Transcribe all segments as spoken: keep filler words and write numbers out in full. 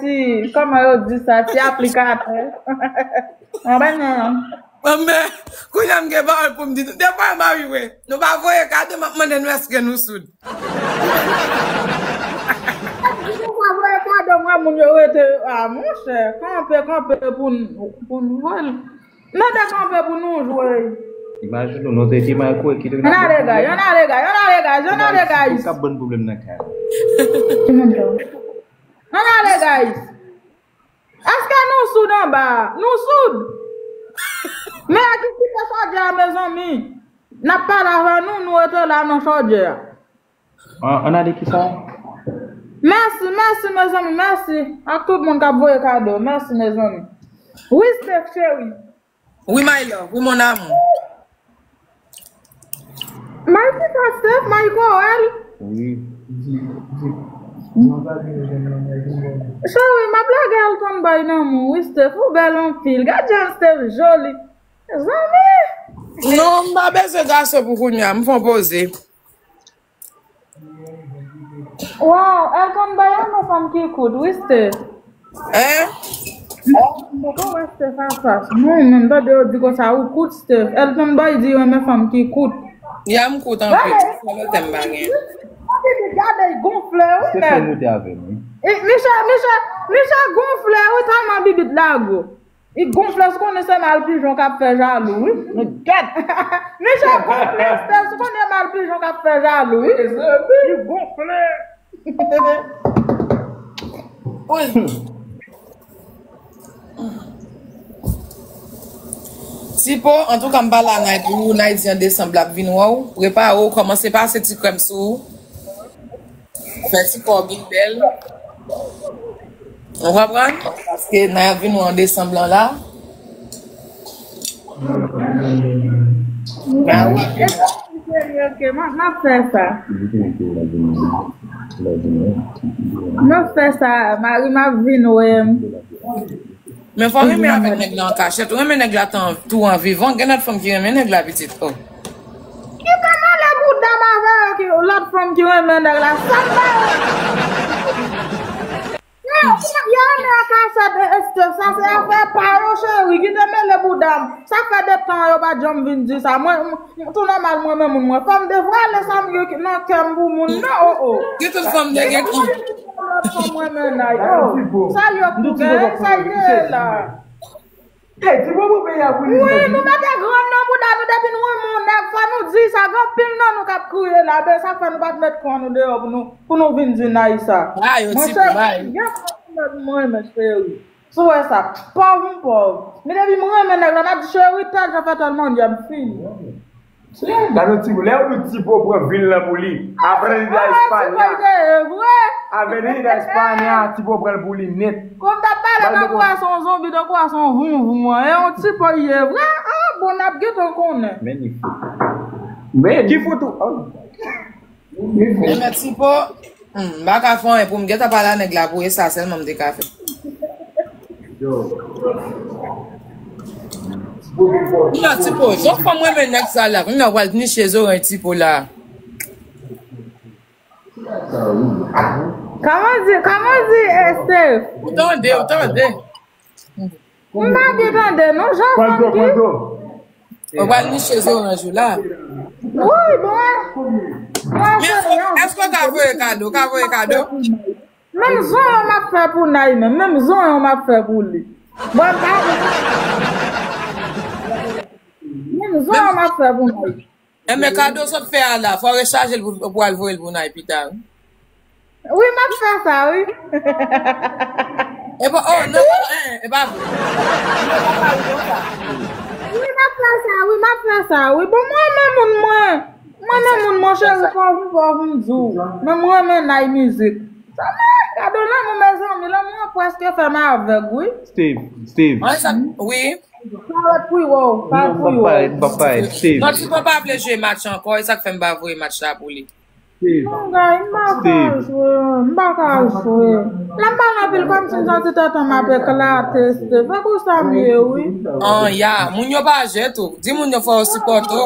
ti, kòman yo di sa, ti aplikatè. Anben non. Anben, kounye a m gen pawòl pou m di nou. Defwa yo mari vre. Nou pa voye kado, m ap mande nou èske nou soud. Si nou pa voye kado, mwen moun yo rete, a, monchè, kanpe, kanpe pou n, pou n voye l. Mete kanpe pou nou jwe. Imajine w, nou te di Marco ki te Ann ale, guys, ann ale, guys, ann ale, guys, ann ale, guys. K ap ban pwoblèm nan kay. Ann ale, guys. Èske nou soud anba a? Nou soud. Men a ki kite chòdyè a, mezanmi. N ap pale avè nou, nou rete la nan chòdyè a. An, ann ale kisa? Mèsi, mèsi, mezanmi, mèsi. Ak tout moun k ap voye kado. Mèsi, mezanmi. Wi, Steph, cheri. Wi, my love. Wi, mon amour. May ki sa, Steph? May Koèl? Wi. Cheri, m ap lage Elton Boy nan men w, wi, Steph. Ou bèl anpil. Gad jan Steph joli. Zanmi! Non, m pa bezwen gason pou kounye a. M fè yon poze. Wow, Elton Boy an, yon fanm ki kout, wi, Steph. Hein? M poko wè Steph anfas. Mwen menm, tande yo di konsa, ou kout, Steph. Elton Boy di renmen fanm ki kout. Ya, m kout anpil. Gade, sa lòt tèm pa gen. Gade, gade, gonfle, wi, nèg. Steph, fè moute avè m, wi. E, Michel, Michel, Michel gonfle, wi, tèlman bibit la gwo. Li gonfle, si w konnen se mal pijon k ap fè jalou, wi. Gad! Michel gonfle, Steph, si w konnen mal pijon k ap fè jalou, wi. Li gonfle. Wi. Tipo, antouka, m pa la, Nay, pou ou, Nay di an desanm, l ap vin wè w. Prepare w, kòmanse pase ti krèm sou ou. Fè ti kò w byen bèl. Ou konprann? Paske Nay ap vin wè w an desanm lan la. Ba wi. Ok, m ap, m ap fè sa. M ap fè sa, mari m ap vin wè m. Men fò w renmen avèk nèg la an kachèt. Ou renmen nèg la tan, tou an vivan. Gen lòt fanm ki renmen nèg la pitit. Oh. Ki te mele bouda m avè yo ki lòt fanm ki renmen nèg la. Sa m pa wè. Yo, yo renmen an kachèt, e, Esther. Sa se afè pa yo, cheri. Ki te mele bouda m. Sa fè de tan yo pa janm vin di sa. Mwen, m, m, tou nòmal, mwen menm moun mwen. Fò m devwale sa m gen nan kè m pou moun nan, oh, oh. Ki tout fanm te gen kè. Lòt fanm renmen Nay. Oh. Sa yo pou gen, sa yo la. Ey, ti bobo peyi a pou li. Wi, nou mete grenn nan bouda nou depi nou renmen yon nèg, fò nou di sa, gen anpil nan nou k ap kriye la, men sa fè nou pa t met kò nou deyò pou nou, pou nou vin di Nay sa. Ah, yo ti pou bay. Monchè, gen anpil nèg mwen renmen, cheri. Si w wè sa, pòv m pòv. Men depi m renmen nèg la, m ap di, cheri, tèl jan fè tèl mannyè, m fini. Gade yon ti bout. Lè yo di Tipo pran vil lan pou li. Avenida España. Avenida España, Tipo pran l pou li nèt. Kòm t ap pale tankou a se yon zonbi, tankou a se yon vounvoun an. E yon Tipo ye vre. Ah, bon, n ap gentan konnen. Men li fou. Men ki fou tou. Oh. Men Tipo, hmm, m pa ka fè anyen pou m gentan pale a nèg la pou e sa sèlman m te ka fè. Yo. Kounya Tipo, jan fanm renmen nèg sa la, kounya w pral niche zoranj Tipo la. Kòman di, kòman di, eh, Steph? Ou tande, ou tande. M pa byen tande, non, jan fanm ki. Ou pral niche zoranj ou la. Wi, bon. Men èske w ka voye kado? Ou ka voye kado? Menm zon an m ap fè pou Nay menm. Menm zon an m ap fè pou li. Bon, pa. Menm zon an m ap fè pou Nay. Enben, kado sot fè a la, fò w rechaje l pou, pou al voye l pou Nay pita, wi. Wi, m ap fè sa, wi. E pa, oh, non, non, eh, e pa vre. Wi, m ap fè sa, wi, m ap fè sa, wi. Bon, mwen renmen moun mwen. Mwen renmen moun mwen, cheri, pòv m, pòv m di w. Men mwen renmen Nay mizik. Sa mwen, kado lanmou, mezanmi, lanmou an prèske fè m avèg, wi. Steve, Steve. Mwen sa, wi. Parèt pou yo, parèt pou yo. Non, m p ap parèt, m p ap parèt, Steve. Non, Tipo pa vle jwe match ankò, e sa k fè m pa voye match la pou li. Steve. Non, guy, m pa ka jwe, m pa ka jwe. Lè m pale anpil kòmsi m santi tèt an m ap eklate, Steve. E konsa m ye, wi. An, ya, moun yo pa jwe tou. Di moun yo fò yo sipòte w.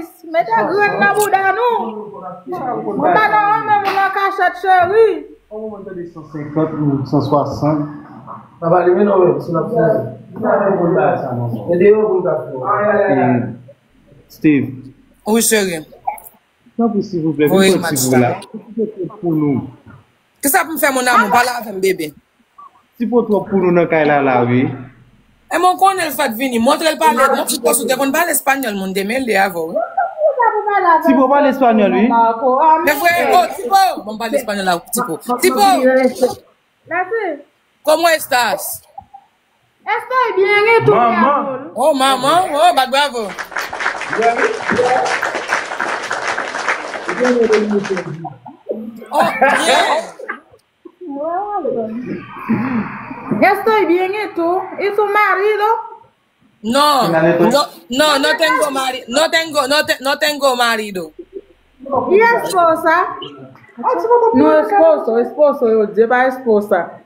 Moris. Mete grenn nan bouda nou. Mwen pa nan renmen moun an kachèt, cheri. Yon moman tande san senkant ou san swasant. Pa pale men non, men, si n ap fè. Sa fè pou l bay sa, manman. Men deyò pou l ka fè. Steve. Wi, cheri. Tanpri, silvouplè, vin pran ti pou la. Pou nou. Kisa pou m fè, mon amour? Pale avè m, bebe. Ti po twòp pou nou nan kay la, la, wi. E mwen konnen l fèk vini. Montre l pale. Mon ti po sou te konn pale espanyòl, moun te mele avè w, wi. Ti po pale espanyòl, wi. Se vre? Oh, ti po. Bon, pale espanyòl la, ti po. Ti po. Mèsi. ¿Cómo estás? Estoy bien, ¿y tú, mi amor? Oh, manman. Oh, bat bravo. Oh, bien. Estoy bien, ¿y tú? ¿Y tu marido? No, no, no, no tengo mari-, no tengo, no te-, no tengo marido. ¿Y esposa? No, esposo, esposo, yo di, pa esposa.